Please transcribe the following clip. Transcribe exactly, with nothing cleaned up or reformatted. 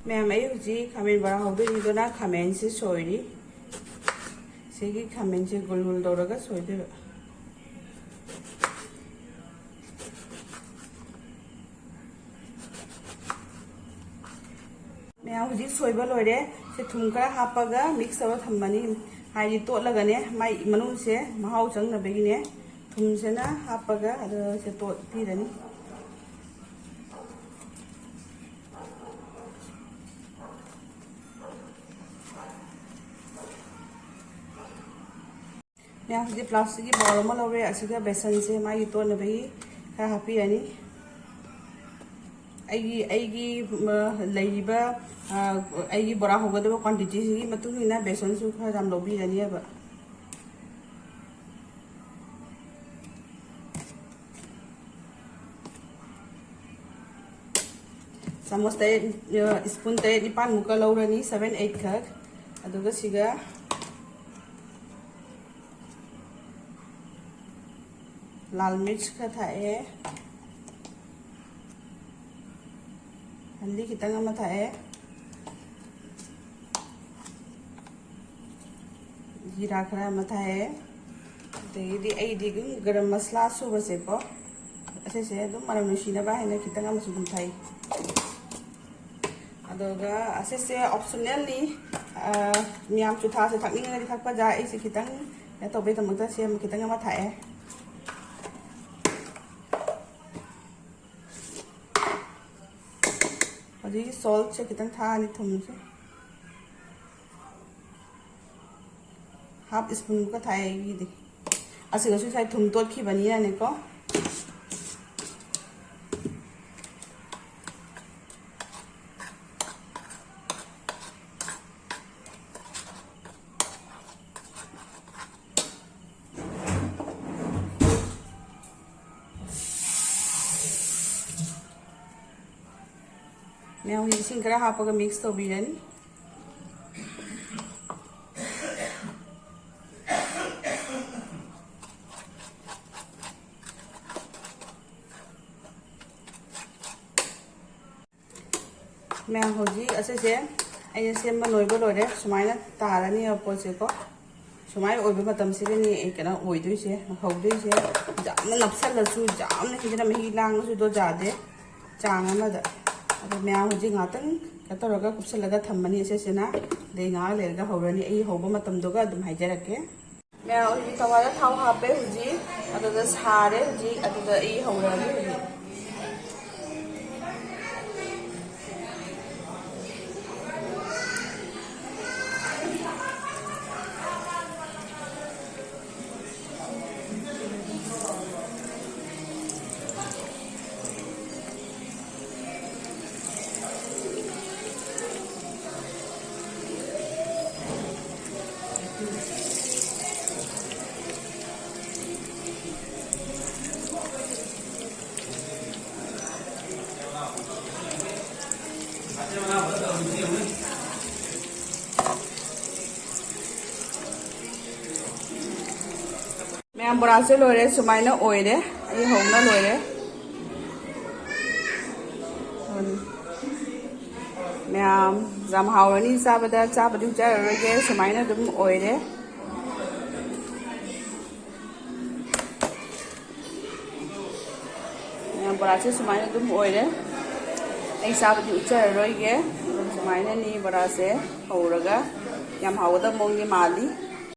ꯃꯌꯥꯝ, ꯑꯩ ꯍꯧꯖꯤꯛ ꯈꯥꯃꯦꯟ ꯕꯣꯔꯥ ꯍꯧꯗꯣꯏꯅꯤꯗꯅ ꯈꯥꯃꯦꯟꯁꯦ ꯁꯣꯏꯔꯤ꯫ ꯁꯤꯒꯤ ꯈꯥꯃꯦꯟꯁꯦ ꯒꯨꯜ ꯒꯨꯜ ꯇꯧꯔꯒ ꯁꯣꯏꯗꯣꯏꯕ꯫ ꯃꯌꯥꯝ, ꯍꯧꯖꯤꯛ ꯁꯣꯏꯕ ꯂꯣꯏꯔꯦ꯫ ꯁꯤ ꯊꯨꯝ ꯈꯔ ꯍꯥꯞꯄꯒ ꯃꯤꯛꯁ ꯇꯧꯔ ꯊꯝꯃꯅꯤ꯫ ꯍꯥꯏꯗꯤ ꯇꯣꯠꯂꯒꯅꯦ, ꯃꯥꯏ ꯃꯅꯨꯡꯁꯦ ꯃꯍꯥꯎ ꯆꯪꯅꯕꯒꯤꯅꯦ꯫ ꯊꯨꯝꯁꯤꯅ ꯍꯥꯞꯄꯒ ꯑꯗꯨꯒ ꯁꯤ ꯇꯣꯠꯄꯤꯔꯅꯤ꯫ ꯃꯌꯥꯝ, ꯍꯧꯖꯤꯛ ꯄ꯭ꯂꯥꯁꯇꯤꯛꯀꯤ ꯕꯥꯎꯜ ꯑꯃ ꯂꯧꯔꯦ꯫ ꯑꯁꯤꯗ ꯕꯦꯁꯟꯁꯦ ꯃꯥꯒꯤ ꯇꯣꯠꯅꯕꯒꯤ ꯈꯔ ꯍꯥꯞꯄꯤꯔꯅꯤ꯫ ꯑꯩꯒꯤ, ꯑꯩꯒꯤ, ꯃ, ꯂꯩꯔꯤꯕ, ꯑ, ꯑꯩꯒꯤ ꯕꯣꯔꯥ ꯍꯧꯒꯗꯕ ꯀ꯭ꯋꯥꯟꯇꯤꯇꯤꯁꯤꯒꯤ ꯃꯇꯨꯡ ꯏꯟꯅ ꯕꯦꯁꯟꯁꯨ ꯈꯔ ꯌꯥꯝ ꯂꯧꯕꯤꯔꯅꯦꯕ꯫ ꯆꯥꯃꯁ ꯇꯔꯦꯠ, ꯑ, ꯁ꯭ꯄꯨꯟ ꯇꯔꯦꯠ ꯅꯤꯄꯥꯟꯃꯨꯛꯀ ꯂꯧꯔꯅꯤ, seven eight ꯈꯛ꯫ ꯑꯗꯨꯒ ꯁꯤꯒ ꯂꯥꯜ ꯃꯤꯔꯆ ꯈꯔ ꯊꯥꯛꯑꯦ, ꯍꯜꯗꯤ ꯈꯤꯇꯪ ꯑꯃ ꯊꯥꯛꯑꯦ, ꯖꯤꯔꯥ ꯈꯔ ꯑꯃ ꯊꯥꯛꯑꯦ, ꯑꯗꯒꯤꯗꯤ ꯑꯩꯗꯤ ꯑꯗꯨꯝ ꯒꯔꯝ ꯃꯁꯂꯥ ꯁꯨꯕꯁꯦꯀꯣ, ꯑꯁꯤꯁꯦ ꯑꯗꯨꯝ ꯃꯅꯝ ꯅꯨꯡꯁꯤꯅꯕ ꯍꯥꯏꯅ ꯈꯤꯇꯪ ꯑꯃꯁꯨ ꯑꯗꯨꯝ ꯊꯥꯛꯏ꯫ ꯑꯗꯨꯒ ꯑꯁꯤꯁꯦ ꯑꯣꯞꯁꯅꯦꯜꯅꯤ, ꯃꯌꯥꯝ ꯆꯨꯊꯥꯁꯦ ꯊꯛꯅꯤꯡꯉꯗꯤ ꯊꯛꯄ ꯌꯥꯏ꯫ ꯑꯩꯁꯦ ꯈꯤꯇꯪ ꯀꯩꯅꯣ ꯇꯧꯕꯩꯗꯃꯛꯇ ꯁꯦꯝ ꯈꯤꯇꯪ ꯑꯃ ꯊꯥꯛꯑꯦ꯫ ꯑꯗꯒꯤ ꯁꯣꯜꯠꯁꯦ ꯈꯤꯇꯪ ꯊꯥꯛꯑꯅꯤ, ꯊꯨꯝꯁꯦ ꯍꯥꯐ ꯁ꯭ꯄꯨꯟꯃꯨꯛꯀ ꯊꯥꯛꯑꯦ ꯑꯩꯒꯤꯗꯤ꯫ ꯑꯁꯤꯗꯁꯨ ꯉꯁꯥꯏ ꯊꯨꯝ ꯇꯣꯠꯈꯤꯕꯅꯤꯅꯅꯦꯀꯣ꯫ ꯃꯌꯥꯝꯒꯤ ꯏꯁꯤꯡ ꯈꯔ ꯍꯥꯞꯄꯒ ꯃꯤꯛꯁ ꯇꯧꯕꯤꯔꯅꯤ꯫ ꯃꯌꯥꯝ, ꯍꯧꯖꯤꯛ ꯑꯁꯤꯁꯦ ꯑꯩꯅ ꯁꯦꯝꯕ ꯂꯣꯏꯕ ꯂꯣꯏꯔꯦ꯫ ꯁꯨꯃꯥꯏꯅ ꯇꯥꯔꯅꯦꯕ ꯄꯣꯠꯁꯦꯀꯣ꯫ ꯁꯨꯃꯥꯏꯅ ꯑꯣꯏꯕ ꯃꯇꯝꯁꯤꯗꯅꯤ ꯑꯩ ꯀꯩꯅꯣ ꯑꯣꯏꯗꯣꯏꯁꯦ, ꯍꯧꯗꯣꯏꯁꯦ꯫ ꯌꯥꯝꯅ ꯅꯞꯁꯜꯂꯁꯨ, ꯌꯥꯝꯅ ꯍꯦꯟꯖꯤꯟꯅ ꯃꯍꯤ ꯂꯥꯡꯉꯁꯨ ꯑꯗꯣ ꯌꯥꯗꯦ꯫ ꯆꯥꯡ ꯑꯃꯗ꯫ ꯑꯗꯣ ꯃꯌꯥꯝ ꯍꯧꯖꯤꯛ ꯉꯥꯛꯇꯪ ꯀꯩꯅꯣ ꯇꯧꯔꯒ ꯀꯨꯞꯁꯜꯂꯒ ꯊꯝꯃꯅꯤ ꯑꯁꯤꯁꯤꯅ꯫ ꯑꯗꯩ ꯉꯥꯏꯍꯥꯛ ꯂꯩꯔꯒ ꯍꯧꯔꯅꯤ꯫ ꯑꯩ ꯍꯧꯕ ꯃꯇꯝꯗꯨꯒ ꯑꯗꯨꯝ ꯍꯥꯏꯖꯔꯛꯀꯦ꯫ ꯃꯌꯥꯝ ꯍꯧꯖꯤꯛ ꯇꯋꯥꯗ ꯊꯥꯎ ꯍꯥꯞꯄꯦ ꯍꯧꯖꯤꯛ꯫ ꯑꯗꯨꯗ ꯁꯥꯔꯦ ꯍꯧꯖꯤꯛ꯫ ꯑꯗꯨꯗ ꯑꯩ ꯍꯧꯔꯒꯦ ꯍꯧꯖꯤꯛ꯫ ꯃꯌꯥꯝ, ꯕꯣꯔꯥꯁꯦ ꯂꯣꯏꯔꯦ, ꯁꯨꯃꯥꯏꯅ ꯑꯣꯏꯔꯦ꯫ ꯑꯩ ꯍꯧꯅ ꯂꯣꯏꯔꯦ꯫ ꯃꯌꯥꯝ, ꯌꯥꯝ ꯍꯥꯎꯔꯅꯤ ꯆꯥꯕꯗ꯫ ꯆꯥꯕꯗꯤ ꯎꯠꯆꯔꯔꯣꯏꯒꯦ, ꯁꯨꯃꯥꯏꯅ ꯑꯗꯨꯝ ꯑꯣꯏꯔꯦ꯫ ꯃꯌꯥꯝ, ꯕꯣꯔꯥꯁꯦ ꯁꯨꯃꯥꯏꯅ ꯑꯗꯨꯝ ꯑꯣꯏꯔꯦ꯫ ꯑꯩ ꯆꯥꯕꯗꯤ ꯎꯠꯆꯔꯔꯣꯏꯒꯦ꯫ ꯑꯗꯨꯝ ꯁꯨꯃꯥꯏꯅꯅꯤ ꯕꯣꯔꯥꯁꯦ ꯍꯧꯔꯒ꯫ ꯌꯥꯝ ꯍꯥꯎꯒꯗꯕ ꯃꯑꯣꯡꯗꯤ ꯃꯥꯜꯂꯤ꯫